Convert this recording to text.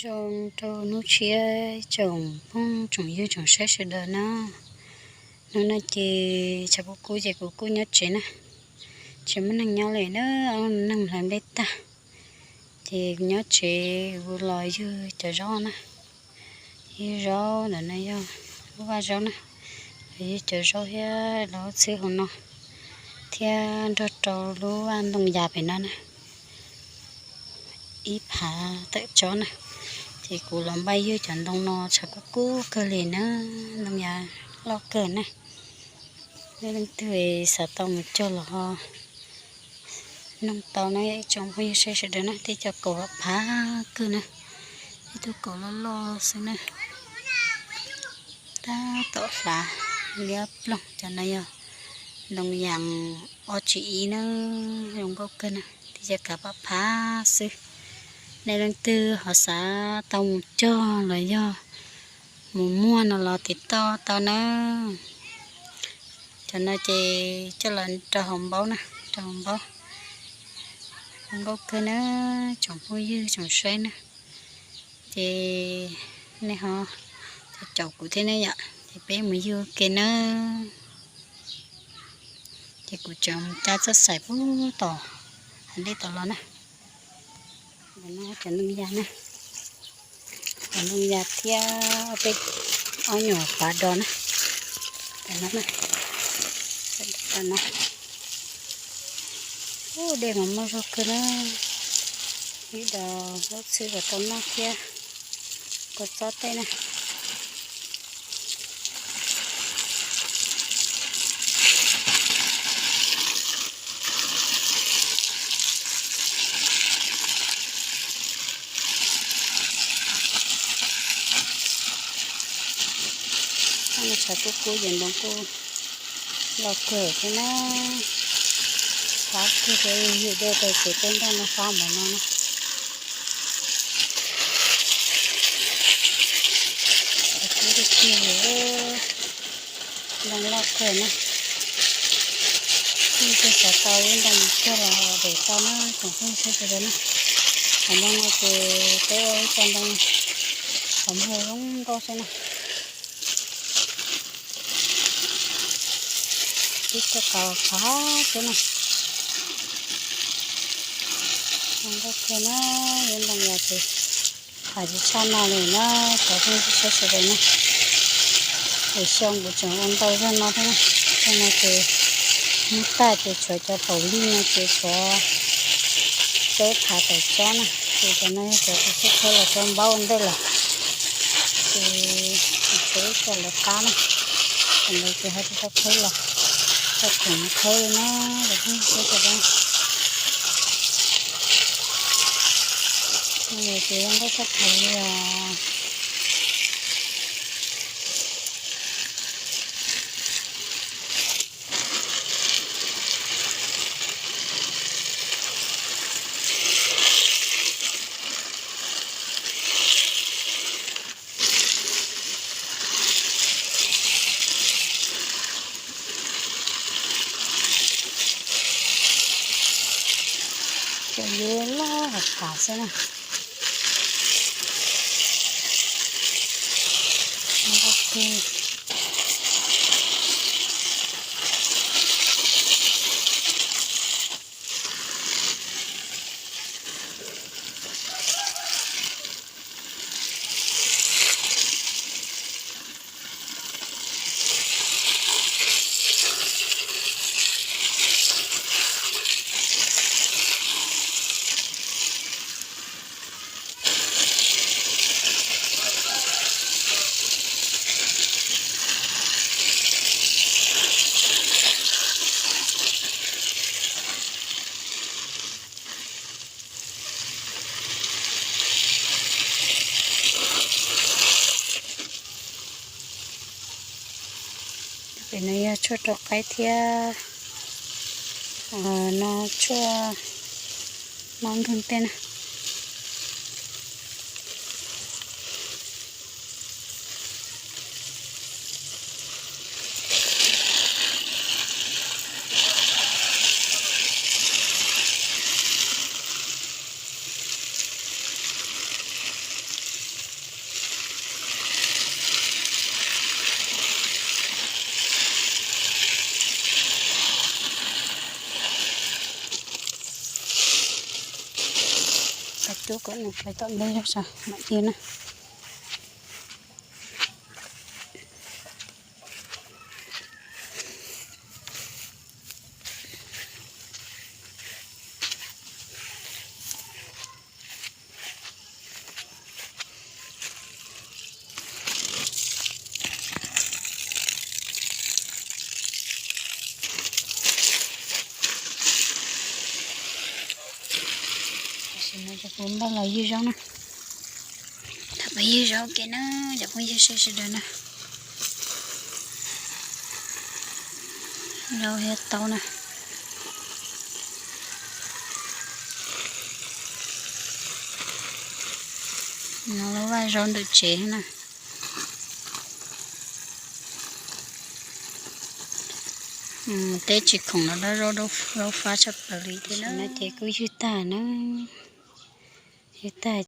Zoo rau hnub tshiab tsoom phooj tsoom ywg tsoom saib sawv daws na. Hnub no ces tshav kub kub ces kuv kuj nyob tsev na, tsis muaj neeg nyob li na, neeg hlais nplej tag. Ces kuv nyob tsev kuv los ywg cov zaub na, ywg zaub ntawm no yog lub vaj zaub na, los ywg cov zaub thiab los txhwb hauv no, thiab nrog rau lub vaj ntoo yas pem no na, ib phav tawm tsob na. Ces kuv los npaj ywg cov ntoo no tshav kub kub kawg li na, ntoo yas loj kawg na. Nej leej twg xav tau mus cog los ho noog tau na, ib tsoom phooj ywg sawv daws na, tej cov kaus phav kawg na, ib tug kaus loj loj xwb na. Tab tom hlav liab ploog. Cov no yog ntoo yas ob tsib ib na, zoo nkauj kawg na, tej cov kaus phav phav xwb. Nej leej twg ho xav tau mus cog los yog mus muag no los tiv toj tau na. Cov no ces coj los rau hauv npaub na, rau hauv npaub. Zoo nkauj kawg na, tsoom phooj ywg tsoom saib na. Ces nej ho caum kuv thiab ne yom, ces peb mus ywg ua ke na. Ces kuv tseem mus cab txoj xaim puag tom hav dej tom los na. Ntawm no cov ntoo yas na, cov ntoo yas thiab peb ob nyuam pav dos na. Ntawm no na, ntawm no. Ub, dej mas muaj zog kawg na. Ib dos zaub txhwb kom tau noj thiab, kua txob tej na. Tshav kub kub ces ntoo kuj loj kawg thiab na. Fab kawg thiab, yus dej rau ces tej nroj no fab npaum no na. Tshav kub tiag tiag li, ntoo loj kawg na. Leej twg xav tau ib ntoo mus cog los de tau na, tsoom phooj ywg sawv daws na. Qhov ntoo no ces peb ua ib co ntoo qhov muag zoo nkauj xwb na. Ib co kaus phav xwb na. Zoo nkauj kawg na, ib ntoo yas ces qab tsis tshaj no li na, cov phooj ywg sawv daws na. Ces xyoo kuv tseem ua ntau zog no thiab na. Xyoo no ces hnub tag ces tshuav cov paum lij no ces tshuav peb phav tawm tsob na. Ces cov no yog cov kuv xub khawb los tso npaub ua ntej lawm. Ces tshuav ib co lawv qab na. Cov ntawd ces ho tsis tau khawb los, tau khoom mus khawb li na, cov phooj ywg sawv daws na. Ces zoo nkauj tshaj plaws li os. Cov yuav loj hauv qab xwb na. Ntoo kawg. Ces no yog tshuaj rau qaib thiab no tshuaj mob nkeeg tej na. Cub kom nws pais tom ntej zog mam ci na. Tam sim no ces kuv npaj los ywg zaub na. Tham pab ywg zaub kev na, cov phooj ywg sawv daws na. Zaub thiab taub na. No lub vaj zaub ntawm tsev na. Teb tsis khoom los dab zaub, zaub fab tshaj plaws li thiab na. Ces kuj ywg tag na, ywg tag